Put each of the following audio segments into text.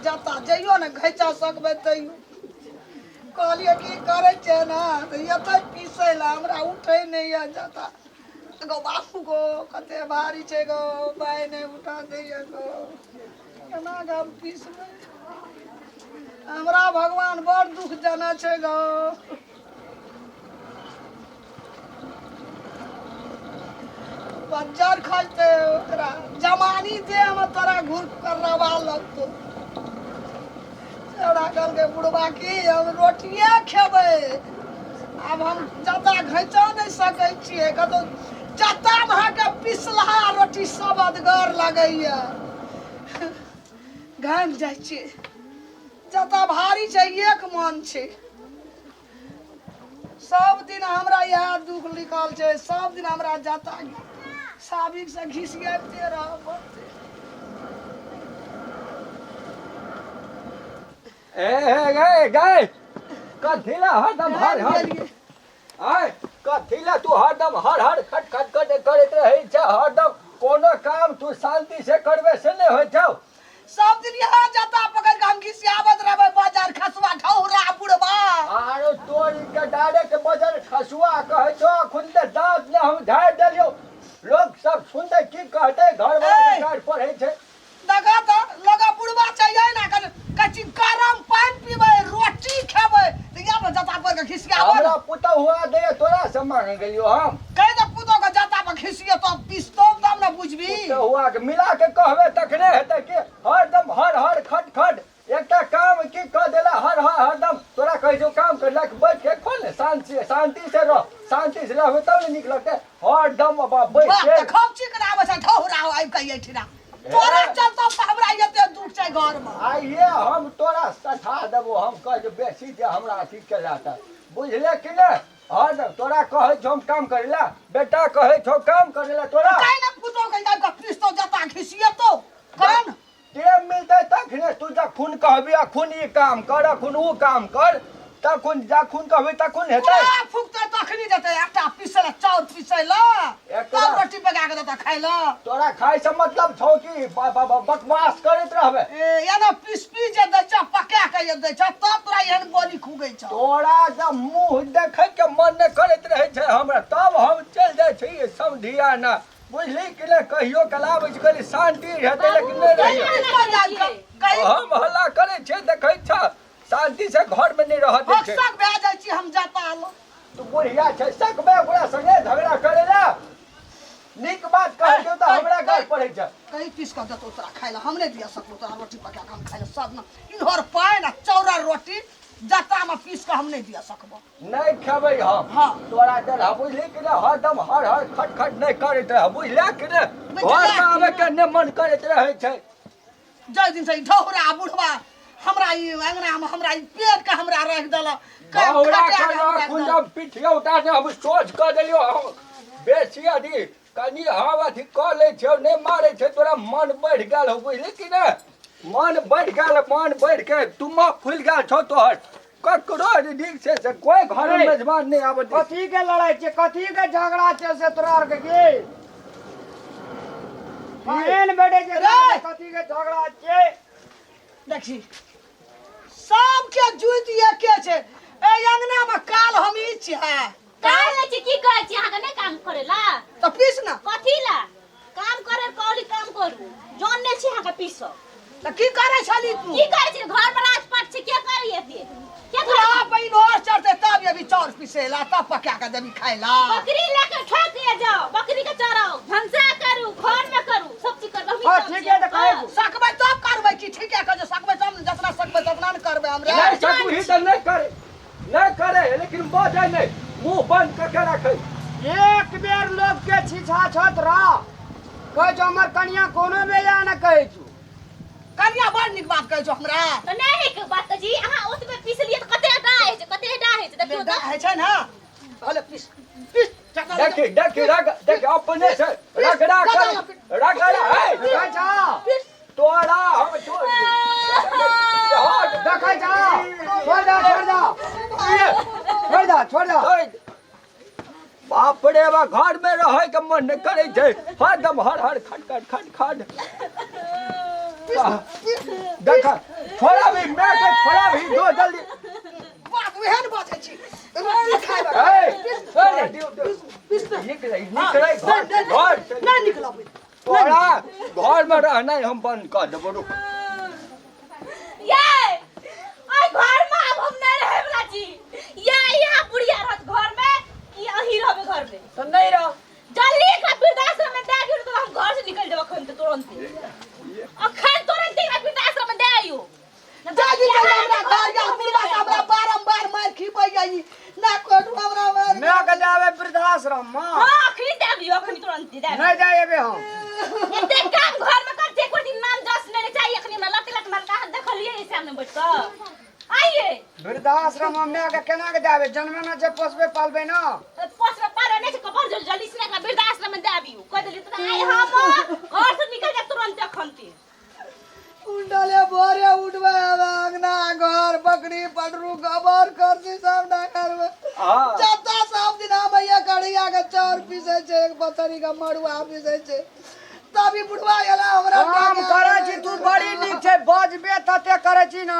जता जइयो ने घैचा सकबै तैयो। कहलियै की करै छै ने तऽ एतै पीसै लए, हमरा उठै नहि यऽ जता गो। बाबू गो, कते भारी छै गो, बाइ नहि उठा दैया गो, केना गो हम पीसबै? हमरा भगवान बड़ दुख देने छै गो। बज्जर खसतै ओकरा जमानी देहमे, तोरा घुर करवा लगतौ। छौड़ा कहलकै बुढ़बा की हम रोटिए खेबै आब, हम जादा घैचा नहि सकै छियै कतौ। जत्तामे अहाँके पिसलहा रोटी सब अदगर लगैया। घामि जाइ छियै, जत्ता भारी छै, एक मन छै। सब दिन हमरा इएह दुख लिखल छै, सब दिन हमरा जाता साबिक से घिसियाइते रहऽ पड़तै। ए ए गे गे, कथी ला हरदम हर हर गेलियै। आय, कथी ला तू हरदम हर हर खट खट खट करैत रहै छ हरदम? कोनो काम तू शांति से करबे से नहि होइ छौ। सब दिन यहाँ जाता पकड़ के हम घिसियाबत रहबै बाजार खसुआ ढौरा बुढ़बा। आरो तोरी के डायरेक्ट बजर खसुआ कहै छौ, अखुन तऽ दाँत ने हम झाड़ि देलियौ। लोक सब सुनतै की कहतै? घर वाला के गारि पढ़ै छै। देखा तऽ लगा बुढ़बा चाहिए ना, कची गरम पानि पीबै, रोटी खेबै तऽ या ने जाता पर के घिसियाबे। हमरा पुतहु हुआ दे, तोरा से मांगे गेलियौ हम? कहि दे पुतहु के जाता पर घिसिए तब पिसतौ, तब ने बुझबी। पुतहुआ के मिला के कहबै तखने हेतै कि हरदम हर हर खट खट। एकटा काम की कह देला हर हर हरदम? तोरा कहै छौ काम करलक, बैठ के खोल ने, शांति शांति से रह, शांति से रहबै तब ने नीक लगतै। हरदम बैठ वाह के तऽ खूब चिकन आबै छै ढौरा आबि कऽ एहिठिना। तोरा चलतो तऽ हमरा एते दुख छै घर मे। आइए हम तोरा सठा देबो। हम कहै छौ बेसी जे हमरा अथी केला तऽ बुझले कि नहि? हरदम तोरा कहै छौ हम काम करै ला, बेटा कहै छौ काम करै ला तोरा। काहे ने पुतोह के आबि कऽ पिसतौ, जता घिसियेतौ कन। टेम मिलतै तखने। तू जखुन कहबी अखुन ई काम कर, अखुन ऊ काम कर, तखुन जखुन कहबी तखुन हेतै। पूरा फुकतै तखनी देतै आटा पीसै ला, चाउर पीसै ला, तब रोटी पका के देतै खाइ ला। तोरा खाइ से मतलब छौ कि बकवास करैत रहबै? ए एना पीस पीस जे दै छ, पका के जे दै छ, तब तोरा एहन बोली खुगै छ। तोरा जब मुँह देखै के मन नहि करैत रहै छै हमरा, तब हम चलि जाइ छी समधियाना, बुझली कि नहि? कहियो काल आबै छी, कहली शान्ति हेतै, लेकिन नहि रहै। हम हल्ला करै छियै, देखै छ, शान्ति से घर मे नहि रहऽ दै छै। शक भए जाइ छी हम जाता आलो। तू बुढ़िया छै, सकबे ओकरा संगे झगड़ा करै ला? नीक बात कहै छौ तऽ हमरा गारि पड़ै छै। कहीं पीस कऽ देतौ तोरा खाइ लए, हम नहि दिया सकबो तोरा रोटी पका कऽ हम खाइ लए। सब ने इन्हर पानि आ चौरा रोटी जतामे पीस कऽ हम नहि दिया सकबो। नहि खेबै हम। हाँ। तोरा देलहा, बुझली कि नहि? हरदम हर हर खट खट नहि करैत रह, बुझले कि नहि? घरमे आबै के नहि मन करैत रहै छै। जाहि दिन से ई ढौरा बुढ़वा हमरा ई अंगना में हमरा ई पेट के हमरा राखि देलक, ढौरा के कुंजम पिठिया उठा के हम सोच कऽ देलियौ। हम बेसी अथी कनि हम अथी कऽ लै छियौ, नहि मारै छै। तोरा मन बढ़ि गेल हौ, बुझली कि नहि? मन बढ़ि गेल, मन बढ़ि के तुमा फुलि गेल छौ तोहर। ककरो नीक से से कोई घर में मेजबान नहीं आबे। कथी के लड़ाई छै, कथी के झगड़ा छै से तोरा आर के की एहन बैठे छै? रे! कथी के झगड़ा छै? देखी, सबके जुति एके छै। ए अंगना में काल हम ई छियै। काल नहि छी, की कहै छी? अहाँके नहि काम करै ला? तऽ पीस ना। कथी ला काम करे कहली? काम करू, जौन नहि छी अहाँके पीसब। तऽ की करै छली तू? की करै छी? घर पर राजपाट छै, के करी एते? के पूरा करी? पानि और चढ़तै तब अभी चाउर पिसेला, तब पका के देबी खाइ ला। बकरी लेके ठोक के जाओ, बकरी के चराओ, भनसा करू, घर में करू, सब चीज करू। हाँ, ठीक है, तऽ खाइ। सकबै तब करबै की? ठीक है, कहै सकबै तब ने, जतना सकबै ततना ने करबै हमरा। नहि सकबही तऽ नहि करे, नहि करे, लेकिन बजै नहि, मुंह बंद कऽ के राखै। एक बेर लोग के छीछा छत रह कहै छौ हमर कनिया कोनो बेजा न कहै छौ। कनिया बड़ नीक बात कहै छौ हमरा। तऽ नहि है के बात जी, अहाँ ओतबे पीस लिए तऽ कते डाह होइ छै, कते डाह होइ छै, देखियौ तऽ। होइ छै ने, पहले पीस पीस। देखी देखी, रग देखी, अपने से रगड़ा कर रगड़ा है। देखै छौ? तोरा हम छोड़ देखै छौ? छोड़ दे, छोड़ दे, छोड़ दे, छोड़ दे। बाप रे बा, घर में रहे के मन नहीं करे छै, हरदम हर हर खट खट खट खट। देख छोड़ा भी मैं के छोड़ा भी दो जल्दी बात वएह ने बाजै छी रोटी खाय ए अरे निकले निकले घर घर से नहि निकलबै तोरा घर में रहनाइ हम बंद कऽ देबो रुक ये ओइ घर में आब हम नहीं रहे वाला छी या यहाँ बुढ़िया रहत घर में कि अहीं रहबे घर में तऽ नहि रह जल्दी एकरा वृद्धाश्रम में दे दियौ तो हम घर से निकल जेब अखन तो तुरंत अखन तुरंत एकरा वृद्धाश्रम में दे आइयो जा दी चल हमरा घर जा बुढ़वा से हमरा बारम्बार मार खिबै ई ना कोटु हमरा मार मैं के जावे वृद्धाश्रम में हां अखनी दे दियो अखनी तुरंत दे दियो नहीं जाएबे हम एते काम घर में कर एको दिन नाम जस नहीं चाहिए अखनी हमरा लत लत मार कहाँ देखलिए ऐसे सामने बैठ के आइए वृद्धाश्रम में मैं के केना के जावे जन्मे ना जे पोसबे पालबे ना पोसबे पालबे नहीं छै कपर जल जल्दी से एकरा वृद्धाश्रम में दे आबियो कह देली त आइ हम घर से निकल जा तुरंत अखन ते उंडले भोरे उठबै आब अंगना घर बकरी पटरू गोबर करसी सब ना करबै हाँ। जत्ता सब दिन आबैया कढ़िया के चाउर पीसै छै एक पथरी के मड़ुआ पीसै छै तभी बुढ़वा गेला हमरा काम करै छी तू बड़ी नीक छै बजबे तते करै छी ना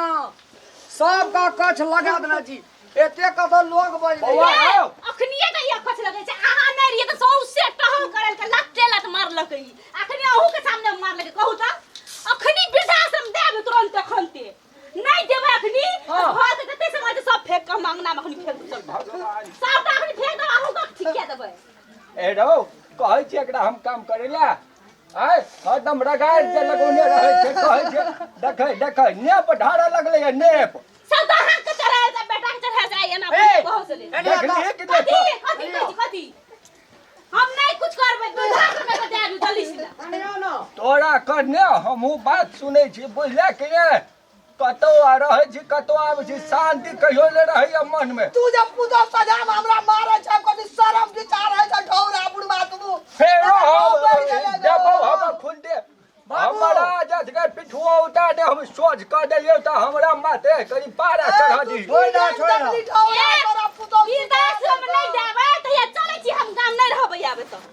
सब का कछ लगा देने छी एते कतौ लोग बजबे बौआ आउ अखनिए तऽ ई अकछ लगै छै अहाँ नहि रहियै तऽ सौंसे टहल करल के लत्ते लत मारलकै ई अखनी अहू के सामने मारलकै कहू तऽ अखनी वृद्धाश्रम देब तुरंत अखन ते नहि देबै अखनी तऽ घर के जते सामान छै सब फेंक कऽ हम अंगना मे अखनी फेंक देब सब भगवान सबटा अखनी फेंक देब अहू के ठीक देबै ए रौ कहै छी एकरा हम काम करै लए आय हरदम रगाड़ जे लगौने रहै छै कहै छै देखै देखै नेप ढारऽ लगलै नेप सब तऽ अहाँ के चढ़ायल छै बेटा के चढ़ायल छै एना ए, कहू से ले एने देखली कि कथी देखो कथी कथी कथी हम नहीं कुछ करबै वृद्धाश्रम में दे आबू जल्दी से एने आओ ना तोरा कने हमहूँ बात सुनै छी बुझले कि ने कतौ आ रहै छी कतौ आबै छी शान्ति कहियो नहि रहैया मनमे तू जब पूजा सजा में हमरा मारे छै कभी शरम विचार है छै ढौरा बुढ़वा तू फेरो हम बढ़ि गेलै गो। देबौ हम खुद दे बाबू। हमरा जसगर पिठुआ उतार दे हम सोझ कऽ देलियौ तऽ हमरा माथे कनि पारा चढ़ा दी छोड़ दे, छोड़ दे। वृद्धाश्रम में नहीं देबै तऽ या चलै छी हम गाम नहीं रहबै आबे तऽ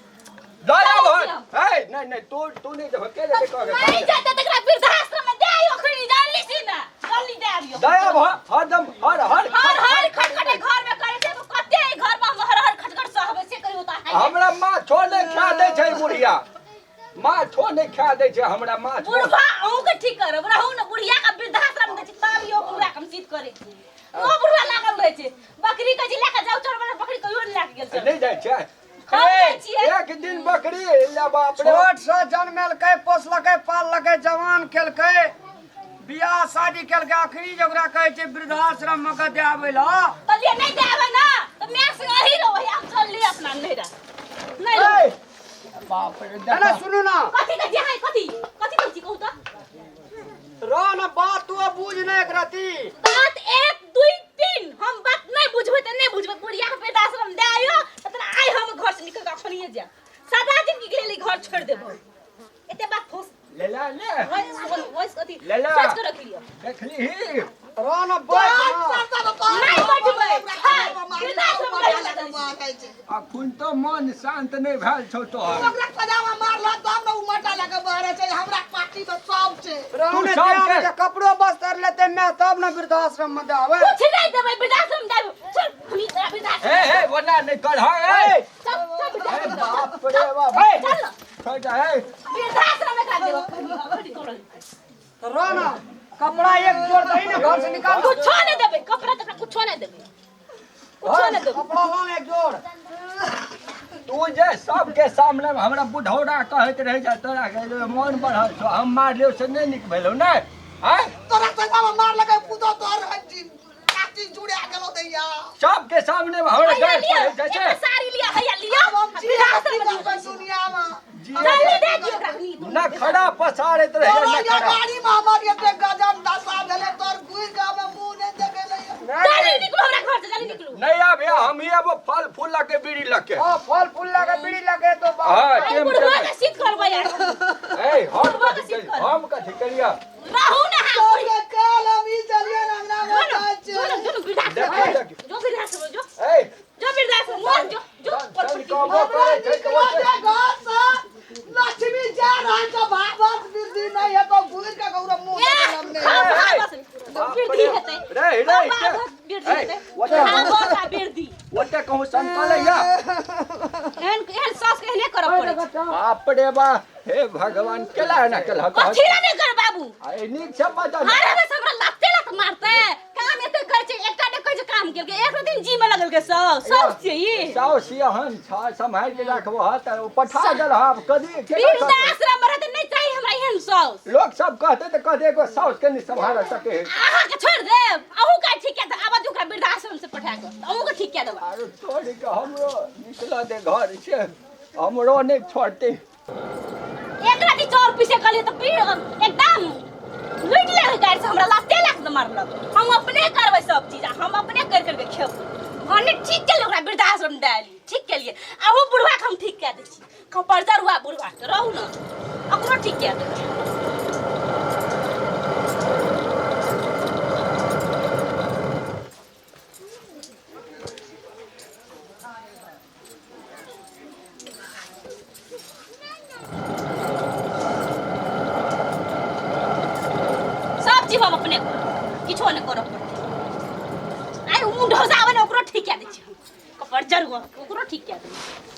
लऽ जाबो हे नहि नहि तू तू नहि देबह के जेतै कह नहीं जेतै तऽ एकरा वृद्धाश्रम में दे आइयो अखनी जल्दी से ना जल्दी दे आबियो दया भऽ हरदम हर हर हर हर खटखट एहि घर में करै छै कते एहि घर में हम हर हर खटखट सहबै से कहियो तऽ हमरा माछो नहि खा दै छै बुढ़िया माछो नहि खा दै छै हमरा माछ बुढ़वा अहूँ के ठीक करब रहू ने बुढ़िया के वृद्धाश्रम दै छी तब यो बुढ़वा के हम सीध करै छी ओ बुढ़वा लागल रहै छै बकरी के जे लए के जाउ चोर बला बकरी कहियो नहि लए के गेल चल नहि जाइ छै हम जाइ छियै एक दिन बकरी ले बाप रे छोट से जनमेलकै पोसलकै पाललकै जवान केलकै बियाह शादी केलकै आखिरी जे ओकरा कहै छै वृद्धाश्रम मे के दे आबै लए कहलियै नहि देबै ना तऽ माय संग अही रहबै हम चलली अपना नैहरा नहि रहबै ए, बाप रे ना देखा सुनू ना कथी कहै छियै अहाँ कथी कथी कहै छी कहू तऽ रह ना बात तू बुझ नहि एक रती बात एक दुई तीन हम बात नहीं बुझबै तऽ नहीं बुझबै बुढ़िया के वृद्धाश्रम दे आइयो तऽ आइ हम घर से निकल के अखनिये जायब सदा जिंदगी के लेल ई घर छोड़ि देबो एते बात फोस लेला ले वॉइस अथी लेला। सोच के रख लियो देखली रह ना बैठ ना नहीं बैठबै वृद्धाश्रम रहै लए चलै छी। अखुन तो मन शांत नहि भेल छौ तोहर ओकरा पजामा मारल तब ने उ मटा लगे बहरे छै हमरा पार्टी में सब छै रह तू ना सबके- दे आबै छै, कपड़ो बस्तर लेते मैं तब ना वृद्धाश्रम में दे आबै कुछ नहीं देबै वृद्धाश्रम देबै चल हम ई तोरा वृद्धाश्रम हे हे वना नहि कर हे चल चल वृद्धाश्रम हे बाप रे बाप हे। चल ना छोड़ दे हे वृद्धाश्रम में का देबै तो रह ना कपड़ा एक जोड़ दही ना घर से निकाल कुछो नहीं देबै कपड़ा तपड़ा कुछो नहीं देबै कुछो नहीं देबै कपड़ा लान एक जोड़ तू जे सबके सामने में हमरा बुढ़ौरा कहैत रहे जा तोरा के जे मन बढ़ल छौ हम मारलियौ से नहि नीक भेलौ ने आँय तोरा पजामा मार लगे पूतो तोर काची जुड़िया गेलो दैया सबके सामने में हमरा हैया गारि लिअ पड़ै जाइ छै एकटा साड़ी लिअ हैया लिअ आब हम जी वृद्धाश्रम में दियौ दुनिया में जल्दी दे दियौ ओकरा नीक नखरा पसारैत रहै तोरा ये नखरा गाड़ी में हमर एते गजब दशा भेलै तोर घुरि के हमे मुँह नहि देखेलै जल्दी निकलू हमरा घर से जल्दी निकलू नहीं आबे हम ही अब फल फूल लके बीड़ी लके हाँ फल फूल लगे बीड़ी लगे तो बाप हाँ अरे टेम बुढ़वा टेम के सिद्ध करबै यार ए हम बुढ़वा कथी के सिद्ध करिया कर हम कथी करिया रहू ना हाँ तोर के काल हम ई चलिए अंगना में जो ना जाइ जो ना छियै जो ना वृद्धाश्रम देखो देखो जो वृद्धाश्रम जो ए जो वृद्धाश्रम मोर जो जो चल पर चल पट्टी कहबो हमरा करै छै तऽ निकलो ओते जे घर से लक्ष्मी जा रहल छै भागवत वृद्धि नहीं है तो घुरि के गौरव मुँह ए रे रे हम आब वृद्धि ए, हेतै। ओते आब ओकरा वृद्धि। ओते कहूँ संकल या एहन एहन सास के एहने करऽ पड़ै छै। बाप रे बा हे भगवान केला ना केला कथी लए नहि कर बाबू अरे नीक से बता हर हमेशा हमरा लाते लात मारते काम एते करै छै एकटा नहि कहै छै काम केलकै एक दिन जी में लगलकै सब सब छै ई साउ सियहन छ सम्हारि के राखबो ह त ओ पठा देल आब कदी केना करबै? वृद्धाश्रम में रहते नहि चाही हमरा एहन साउस लोक सब कहते त कहते एगो साउस के नहीं सम्हार सके है। अहाँके छोड़ि देब अहूँ के ठीक कए देब आब ओकरा वृद्धाश्रम से पठा कऽ अहूँ के ठीक कए देब आरो छोड़ के हमरो निकल दे घर से हमरो नहीं छोड़ते एक राति चाउर पीसे कहलियै तऽ पी एकदम लुटि लेलकै गाड़ि से हमरा लाते लात मारलक हम अपने करबै सब चीज आ हम अपने करि करके खेबै भने ठीक केलियै ओकरा वृद्धाश्रम डाली ठीक केलियै आ ओ बुढ़वाके हम ठीक कए दै छी कपर्जर हुआ बुढ़वाके रहू ने ओकरो ठीक कए देबै। सब चीज हम अपने करब किछो नहि करऽ पड़तै। आइ ओ मुँह ढोसाबै ने ओकरो ठीक कए दै छी हम, कपर जरुआ ओकरो ठीक कए देबै।